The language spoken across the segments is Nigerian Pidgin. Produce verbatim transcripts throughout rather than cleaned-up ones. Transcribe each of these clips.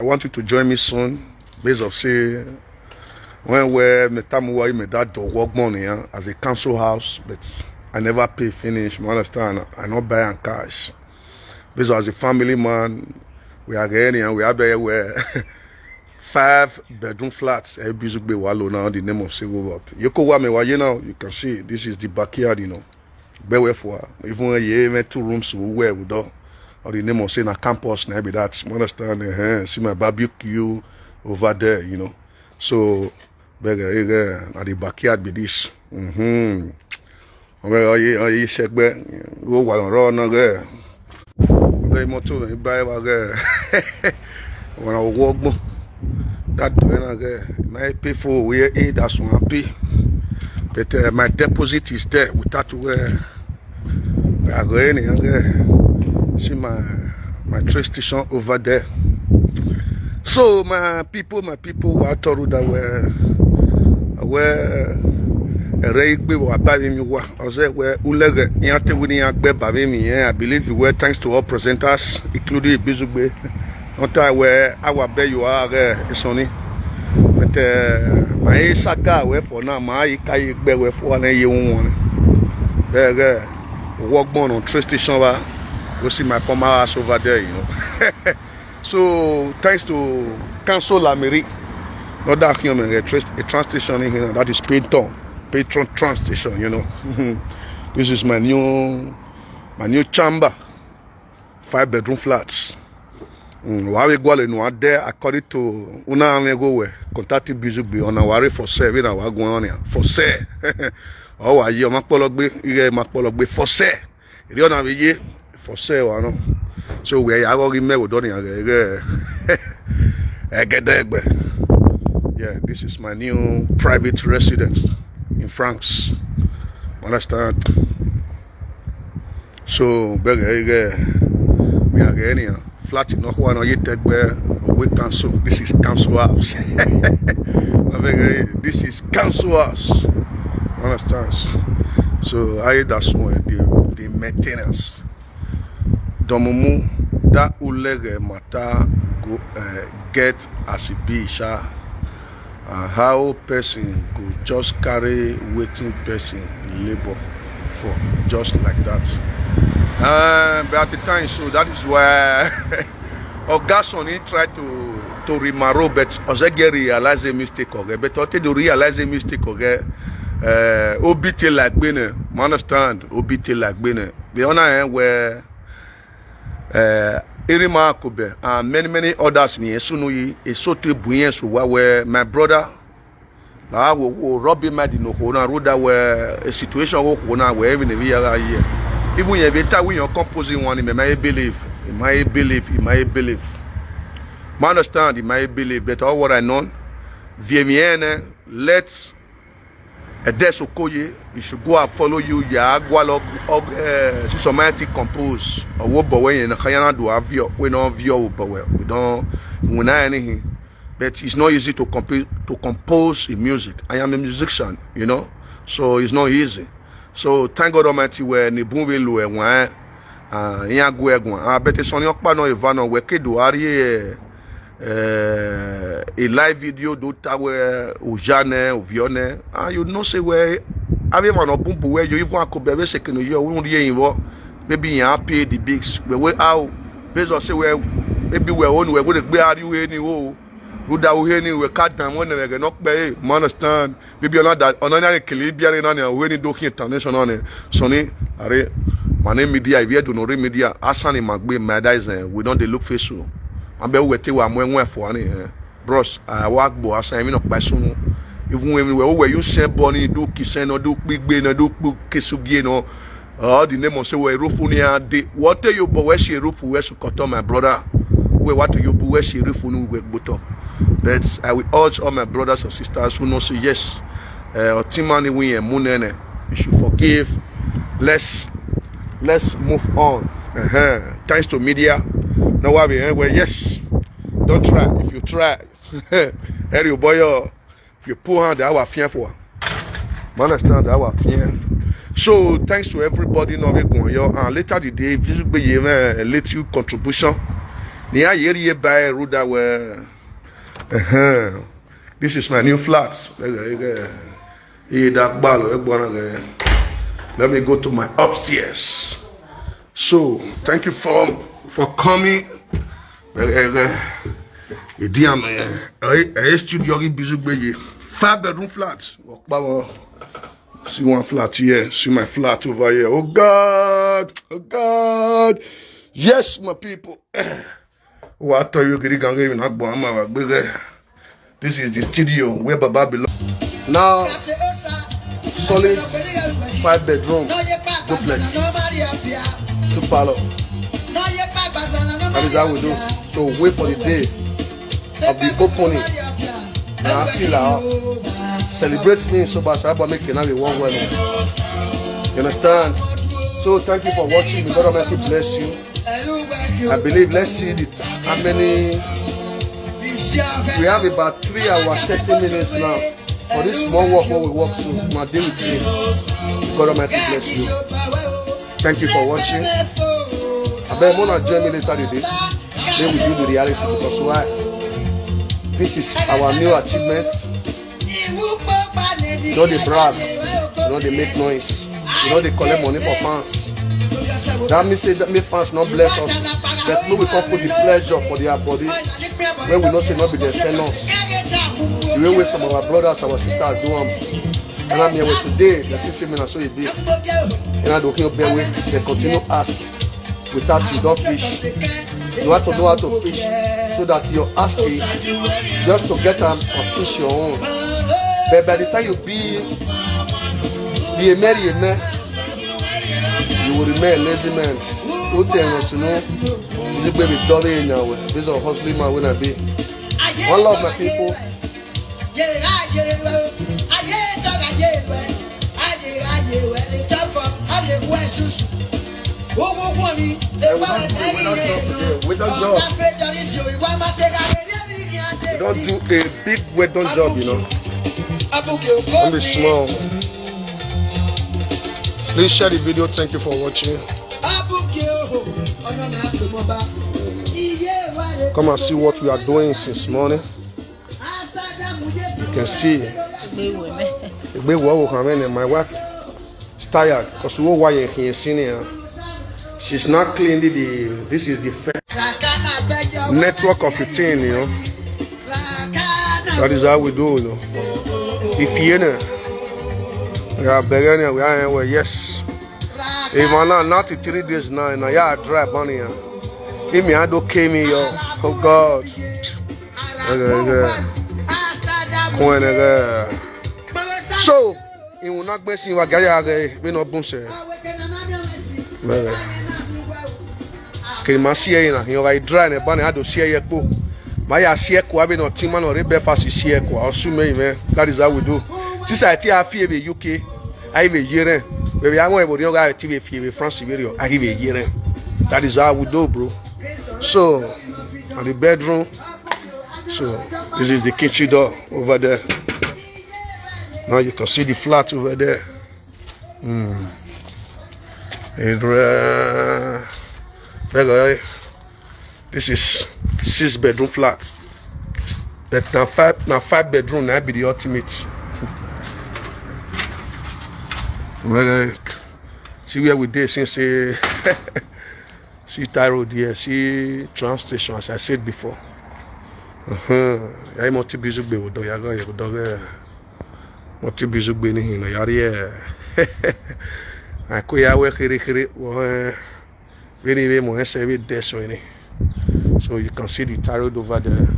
I want you to join me soon. Based off say when we me tamuwa me that do work money, yeah, as a council house, but I never pay finish. You understand? I not buy and cash. Based as a family man, we are getting and we are very well. Five bedroom flats. Eh, Bizugbe Walo now the name of Civil World. You go where me where you now. You can see this is the backyard. You know, where we for even a year even two rooms we wear with door. Or the name of say na campus na be that. You understand? Eh, see my barbecue over there. You know, so beg eh, eh, na the backyard be this. Mm-hmm. Ọmọ ẹ ọyẹ ọyẹ iṣẹgbẹ ó wà lọ́rọ́ ọ̀nà rẹ̀. Ọbẹ̀ mọ́tò mi báyìí wà rẹ̀. Ọ̀nà owó ọgbọ̀n. That way na rẹ̀. My people we eat as one happy. But uh, my deposit is there without where I go any rẹ̀. See my my train station over there. So my people, my people, wa toru that were where ere igbe wa ba mi wa. Oze we ulege yan te wini yan gbe ba mi yen. I believe we thanks to all presenters, including Bizugbe. On time where our be you are there, Sony. But uh, my saga we for now, my kai gbe we for na ye won. There, uh, work on train station wa. Go see my former house over there, you know. So thanks to Council Lamiri, not that human a train station in here. That is Patron, Patron train station. You know, this is my new my new chamber, five bedroom flats. Mm, wa we gwale no ade according to una ame go we contact Bizugbe on our for sale in our go on here for sale. Oh, wa ye ma pologbe, ire ma pologbe for sale. Iri ona we ye for sale wa no. So we ya go gi me go don ya ge egedegbe. Yeah, this is my new private residence in France. Understand? So beg eh, we are getting here. Flat in Okwa no yet we council. This is council house. This is council house. Understand? So I that's one the, the maintenance. Domumu that ulege matter go uh, get as it be sha. Uh, how person go just carry waiting person labor for just like that. Uh, but at the time, so that is why Ogason he tried to to remarrow, but Ozege realize a mistake okay. But until you realize a mistake okay, uh, obite like bene, understand? Obite like bene. The honor eh, where uh, Irima Kobe and many many others ni esunu yi esote buyen so wa where my brother na wo wo Robbie Madi no ko na roda where a situation wo ko na where even if you are here. Even if it we your composing one in my believe, in my believe, in my believe. Man understand in my believe, but all what I know, V M N, let's Edes Okoye, you should go and follow you. Ya agwa log og eh si somebody compose. Owo bowe yen na kayana do avio. We no avio wo bowe. We don we na anything. But it's not easy to compose to compose a music. I am a musician, you know. So it's not easy. So thank God Almighty we ni bun we lo e wan. Ah, yan go egun. Ah, but so ni opa no eva no we kedo ari e eh, a live video do tawe ujane uvione and you know say where everyone no bumbu where you even akobere second year won ri yin wo maybe yan pay the bigs we we how based on say where maybe we own we go dey gbe ari we ni o ruda we ni we ka dan won na we no pe man understand Bibi ona da ona na kele bi are na ne we ni do ki international ne so ni are mane media if you do no re media asani magbe my da is eh, we don dey look face o. An be we te wa mo enwe fo ani eh. Bros, I work bo asan mi no pa sunu. Even when we we you send boni do ki send no do gbigbe no do kesugie no. All the name of say we rofu ni ade. What you bo we she rofu we su koto my brother. We what you bu we she rofu ni we gboto. But I will urge all my brothers and sisters who know say yes. Uh, Otimani we and Munene. You should forgive. Let's let's move on. Uh-huh. Thanks to media. No worry, eh? Well, yes. Don't try. If you try, Harry boy, if you pull hand, I will fear for. Understand our fear. So thanks to everybody no we go yo and later the day if you be a little contribution Nia yeri ye buy ruda we. Uh-huh. This is my new flat. Eh, eh, eh. Eh, that balo, eh, bwana, eh. Let me go to my upstairs. So, thank you for for coming. Eh, eh, eh. Eh, dear man, eh, eh, studio, eh, busy, busy. Five bedroom flat. Walk by one. See one flat here. See my flat over here. Oh God. Oh God. Yes, my people. What are you getting? This is the studio where Baba belongs. Now, solid five bedroom duplex, two parlor. That is how we do. So wait for the day of the opening. Na sila celebrate me so bad, so I make you now be one well. You understand? So thank you for watching. May God Almighty bless you. I believe, let's see the, how many. We have about three hours, thirty minutes now. For this small work, what we work through, my day with you. God Almighty bless you. Thank you for watching. I bet more than join me later today. Then we do the reality, because why? This is our new achievement. You know they brag, you know they make noise, you know they collect money for fans. That means say that make fans not bless us. But we come put the pleasure for their body. When we know say not be they send us. The way we some of our brothers, our sisters do them. And I'm here with today, the thing say me na so it be. And I don't hear bear way, they continue ask. Without you, don't fish. You have to know how to fish so that your asking just to get am and fish your own. But by the time you be be a merry man, you will remain a lazy man. Who tell us, you know? This baby dolly in your way. This is a hustling man when I be. One love, my people. We don't do a big wedding job, you know. Only small. Please share the video. Thank you for watching. Come and see what we are doing since morning. You can see. Egbe wo wo kan when my wife is tired because we were here senior. She's not clean the, the this is the first network of the thing, you know. That is how we do, you know. If you know, we are begging, we are, well, yes. If I not, not three days now, now yeah, dry money. If me, I don't came here. Oh God. Okay, okay. When, okay. So, in una gbesi wa gaya ge, we no bun se. Ke ma si e na, yo ga dry ne ba ne ado si e po. Ma ya si e ko abi no tima no re be fa si si e ko. Osu me me. That is how we do. Since I ti a fi e be U K, I be yere. We be awon e bo ri o ga ti be fi e be France be ri o. I be yere. That is how we do, bro. So, at the bedroom, so this is the kitchen door over there. Now you can see the flat over there. Mm. It, uh, there you go. This is six bedroom flat. But now five, now five bedroom, now be the ultimate. Well, uh, see where we dey since, uh, see Thai Road here, see train station, as I said before. Uh-huh. Ya mo ti bizugbe wo do ya go, ya go do, eh. Mo ti bizugbe ni hin, ya ri e. Ai ko ya we kere kere, wo, eh, we ni we mo e se we de so ni. So you can see the Thai Road over there.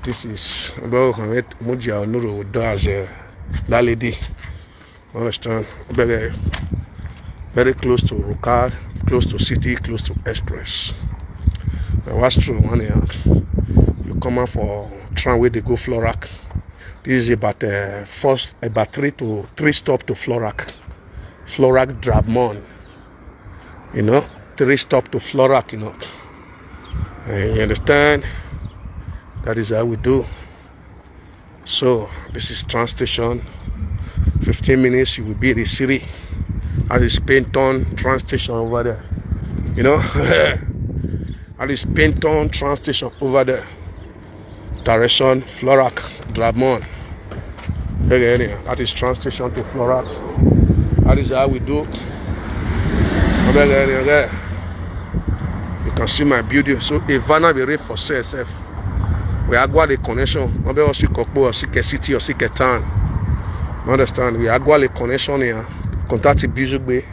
This is about Mohammed Mudia Onuro Odo as, eh, that lady. Understand? Very, very close to Rokad, close to city, close to express. Now, what's true, one here, you come out for train where they go Florak. This is about, uh, first, about three to three stop to Florak. Florak Drabmon. You know, three stop to Florak, you know. Uh, you understand? That is how we do. So, this is train station. Fifteen minutes, you will be in the city. As the Spain Town train station over there. You know? That is Pinton train station over there. Direction Florac, Dramon. Okay, anyhow, that is train station to Florac. That is how we do. Okay, anyhow, okay. You can see my building. So Ivana be ready for sale sef. We are going the connection. Maybe also Kokpo or Sike City or Sike Town. You understand? We are going the connection here. Contact Bizugbe.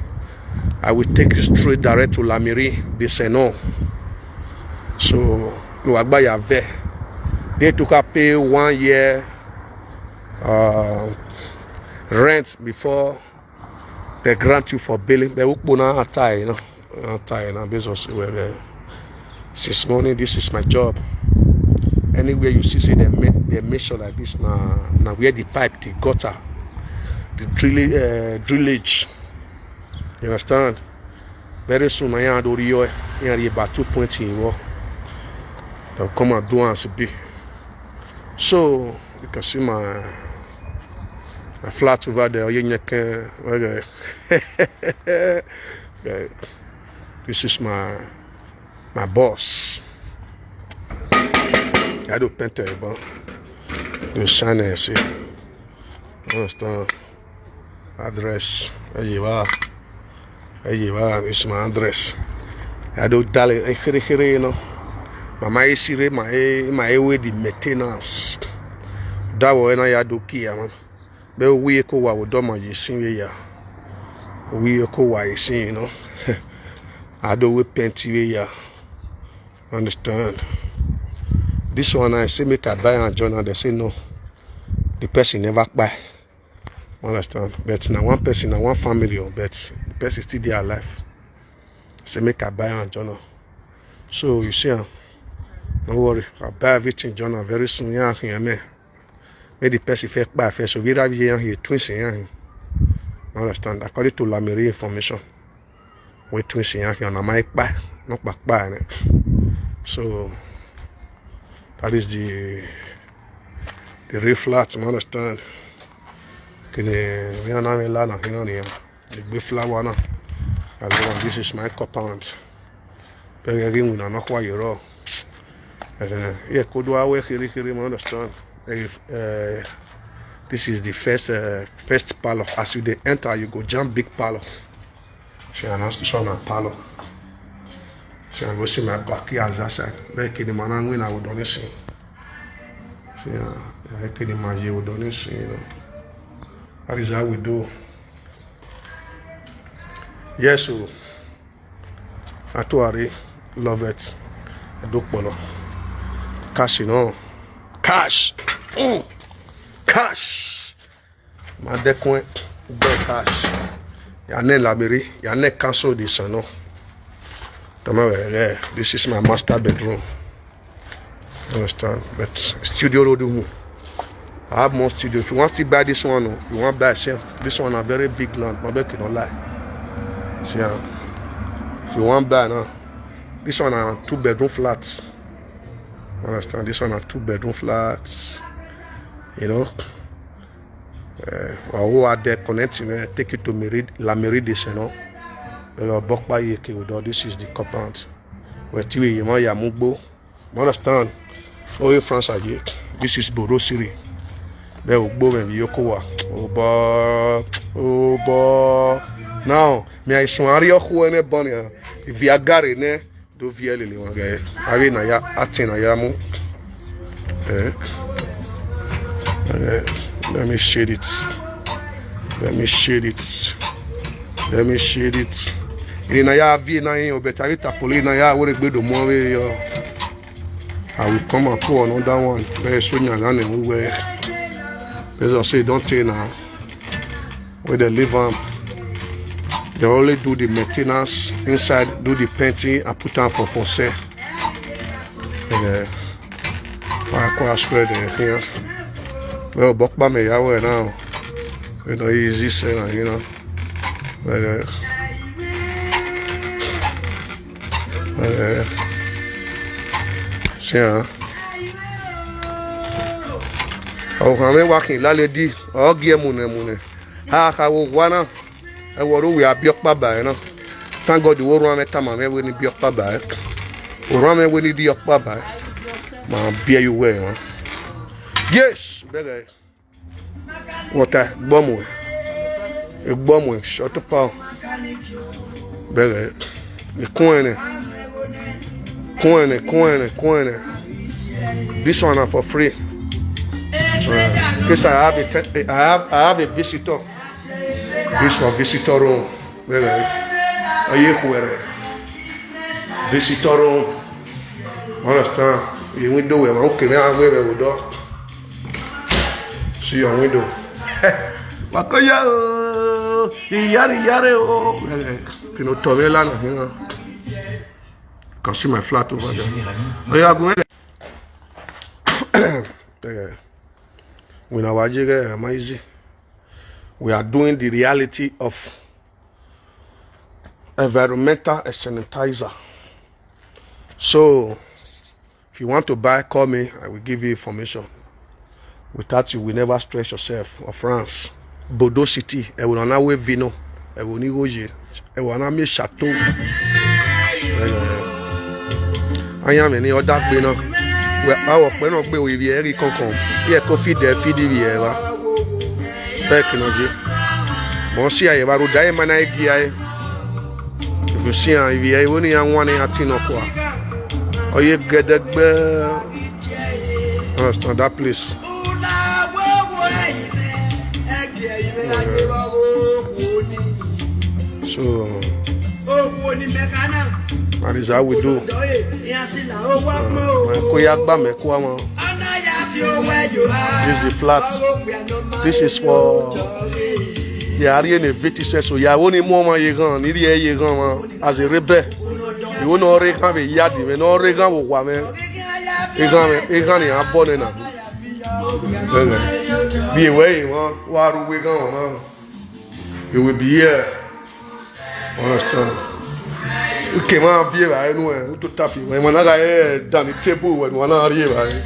I will take you straight direct to La Mairie de Senon. So, no, Agbaya Ve. They took a pay one year uh, rent before they grant you for billing. They will put on a tie, you know. A tie, you know, business where since morning, this is my job. Anywhere you see, say they make they make sure like this now. Now where the pipe, the gutter, the drilling, uh, drillage. You understand? Very soon, I hand over here, and about two point in war. They'll come and do and be. So you can see my my flat over there. You can, okay. Okay. This is my my boss. I do paint a bon. You shine and see. Understand? Address. There you are. There you are. It's my address. I do dale. Eh, here, here, you know. Mama is here. My, my way the maintenance. That way, na ya do kia, man. Be we ko wa wo do ma yi sin we ya. We ko wa yi sin, you know. I do we paint we ya. Understand? This one I say make I buy and journal. They say no. The person never buy. Understand? But now one person, now one family, oh, but the person still there alive. Say make I buy and journal. So you see, ah, no worry. I buy everything journal very soon. Yeah, yeah, man. Make the person first buy first. So we have here, here, twins here. Understand? According to La Mairie information, we twins here, here, na my buy, not back buy. So that is the the real flat, you understand? Kini we are not in Lana, you know, the big flower now. And then this is my compound. Very ring with an aqua you raw. Yeah, could do away, kiri, kiri, you understand? If uh, this is the first uh, first parlor. As you they enter, you go jump big parlor. See, I know this one a parlor. See, I go see my backyard that side. Very kini manang win I would only see. See, I kini imagine would only see, you know. That is how we do. Yes, so Atuari, love it. Adopolo. Cash, you know. Cash. Mm. Cash. Madekwe. Get cash. Yane La Mairie. Yane cancel this, you know. Tama we, yeah. This is my master bedroom. You understand? But studio road, you move. I have more studio. If you want to buy this one, oh, you want buy same. This one a very big land. My back, you don't lie. See, ah, if you want buy now, this one a two bedroom flats. You understand? This one a two bedroom flats. You know. Uh, I will add the connect, you know, take it to Mairie, La Mairie de Senon. But your Bokpa Yeke with all this is the compound. Where Tiwi Yama Yamugbo. You understand? Oh, France, I get. This is Borosiri. Be Ugbo and Yokowa. Oba, Oba. Now, me I swan yo who any bunny. If you are Gary, ne, do V L one guy. I mean, I atin I am. Eh? Eh, let me shade it. Let me shade it. Let me shade it. In a ya V na in your better tapoli na ya would be the more way. I will come and pull another one. Very soon, and then we were. As I say, don't tell now. Where they live am, they only do the maintenance inside, do the painting, and put am for for sale. Yeah. I quite spread it here. Well, Bokpa me Yahweh now. We don't easy sell, you know. But, uh, uh, see, huh? Oh, I'm walking, la lady. Oh, give mune mune. Ha, ha, wo, wana. I will, we are Biokpa by, you know. Thank God the world around me, time I'm ever in Biokpa by. Orame we ni di okpa ba. Ma bear you well, huh? Yes, bere. Water, gbọmọ. Gbọmọ, shut up, pal. Bere. The coin. Coin, coin, coin. This one are for free. Uh, in case I have a te- I have I have a visitor. This for visitor room. Bere. Oye kuere. Visitor room. Understand? The window we okay, me I wear the door. See your window. Wakoya o, iyari yare o. Bere. Kino tovela na, you know. Can see my flat over there. Oh yeah, go ahead. Yeah. When I was there, am I easy? We are doing the reality of environmental sanitizer. So, if you want to buy, call me. I will give you information. Without you, we never stress yourself. Or France, Bordeaux City, Ewanana we vino, Ewonigoye, Ewaname Chateau. Anya me ni oda gbe na. We awo pe na gbe we bi eri kankan. Ye ko feed the feed bi e wa. Fake no je. Mo si aye ba ro dai mana igi aye. If you see am, if you hear only one thing no kwa. Oh, you get that bell. Understand that place. So that is how we do. Uh, my kuya gba me kwa mo. This is the flat. This is for the Ariene Viti so. Ya woni mo ma ye gan, ni ye ye gan ma. As a rebel. You know re gan be yadi me, no re gan wo wa me. E gan me, e gan ni abone na. Be away, wa ru we gan ma. You will be here. Understand? Okay, man, be here, I know. Who to tap you? When I got here, down the table, when one are here, right?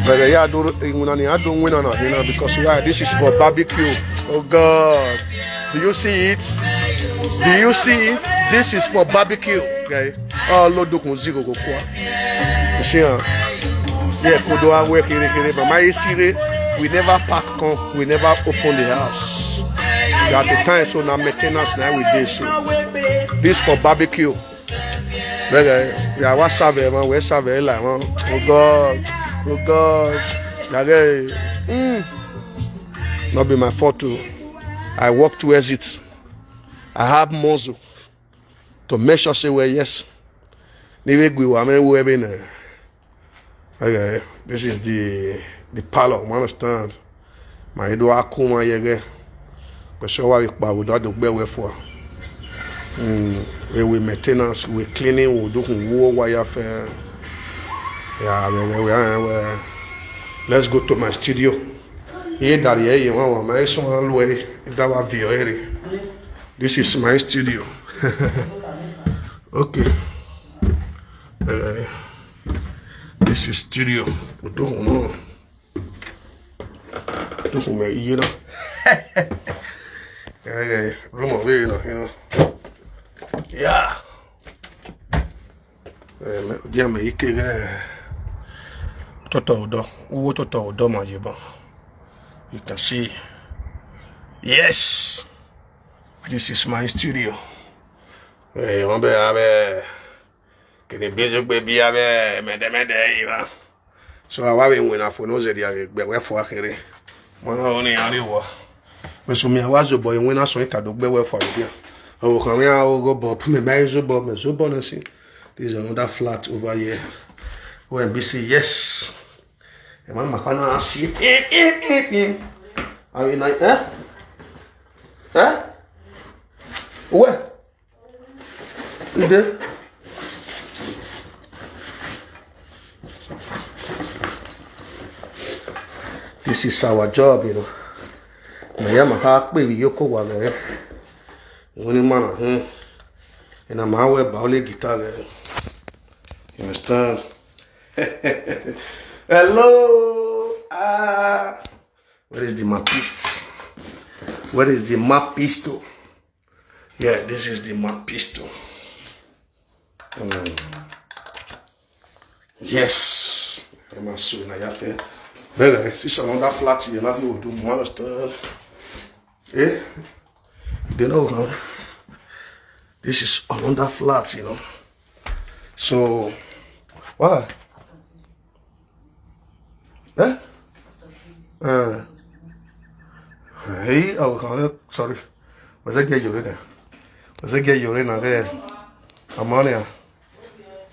But yeah, I don't, I don't win on, you know, because why? This is for barbecue. Oh God. Do you see it? Do you see it? This is for barbecue, okay? Oh, Lord, do zero go kwa. You see, huh? Yeah, kodo awe kere kere, but my sire, we never pack come, we never open the house. At the time, so now maintenance now we dey so. This for barbecue. Bẹ́ẹ̀ ni, we are what serve man, we serve like man. Oh God, oh God, yàrá ẹ̀. Mm. Not be my fault too. I walk towards it. I have muscle to make sure say, well, yes. Ni we gbe wa me wo ebe na. Okay, this is the the parlor, you understand? My do akuma yege. Ko so wa ipa wo do gbe we for. Mm, we we maintenance, we cleaning, we do kun wo wa ya fe. Yeah, we we we. Let's go to my studio. Ye dari ye ye wa wa ma eso an lo e da wa vi o ere. This is my studio. Okay. Uh, this is studio. We don't know. Don't know, you know. Okay, room over, you know, you know. Yeah. Eh, me- dia me ike eh, toto odo. Uwo toto odo ma je bon. You can see. Yes. This is my studio. Eh, wọ́n bẹ̀rẹ̀ abẹ́ kìnìún bí ṣe gbé bí abẹ́ mẹ́dẹ́mẹ́dẹ́ yìí wá. So àwa wí wìnà fún ní ọ̀sẹ̀ di àgbẹ̀ wẹ́ fún akéré. Wọ́n náà ó ní àárín wọ̀. Mẹ̀sùn mi àwa zòbọ̀ ìwé náà sọ ìkàdó gbẹ́wẹ́ fún àgbẹ̀. Ọ̀rọ̀ kan rí àwọn ọgọ́ bọ̀ pé mẹ́mẹ́ ẹ̀ zòbọ̀ mẹ́ zòbọ̀ náà sí. This is another flat over here. O N B C, yes. Ẹ má màkà náà sí. Àwọn ìnáyà ẹ́ ẹ́ wẹ́. Nde. This is our job, you know. Na ya ma ha pe wi yoko wa na ya. Woni mana hmm. Ina ma we ba ole guitar le. You understand? Hello. Ah. Where is the mapist? Where is the mapisto? Yeah, this is the map pistol. Mm. Yes. Remasu na yafe. Brother, this is another flat you know you do more stuff. Eh? They know, huh? This is another flat, you know. So, why? Eh? Uh, hey, oh, sorry. Was I get you in there? Was I get you in there? Amania.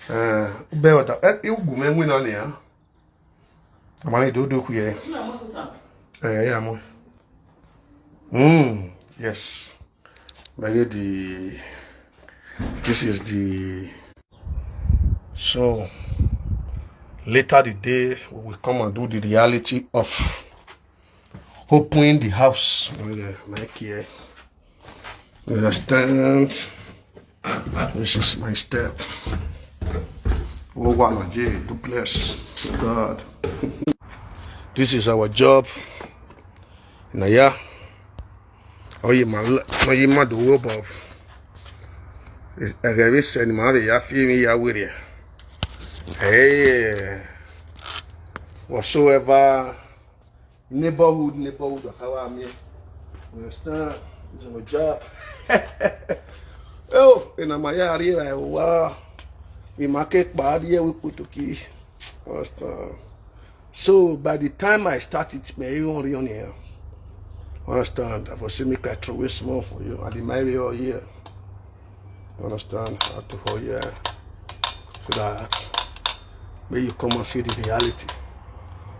Eh, be wata, eh, you go men win on here. Amani do do here. Eh, yeah, mo. Mm, yes. But the, this is the, so later the day we will come and do the reality of opening the house. Okay, like here. You understand? This is my step. Oh, one J, duplex. God. This is our job. Now, yeah. Oh, you man, no, you man, do work, Bob. I get this, and man, they have me here with you. Hey, whatsoever. Neighborhood, neighborhood, how am I? You understand? It's our job. Oh, in my area, wow. We market bad here, we put to key. Understand? So by the time I started, me, you only on here. Understand? I was saying, make I throw away small for you. I did my way all here. Understand? How to hold here. So that may you come and see the reality.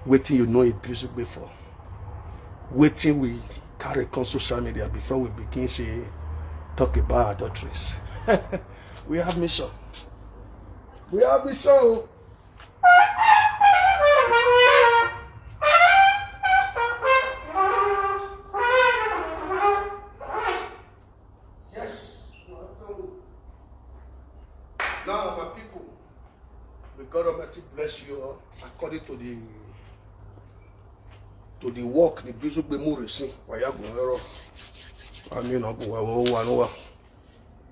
Waiting, you know, it before. Waiting, we carry on social media before we begin say, talk about adulteries. We have mission. We have mission. Yes. Now, my people, may God Almighty bless you all according to the to the work the business be more sin. Why you go error? I mean, I go, I go, I go.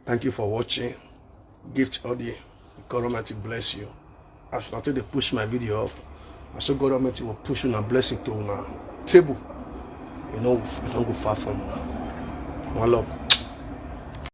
Thank you for watching. Gift audio. God Almighty bless you. As I take dey push my video up, I say God Almighty will push you a blessing to una table. You know, you don't go far from una. One love.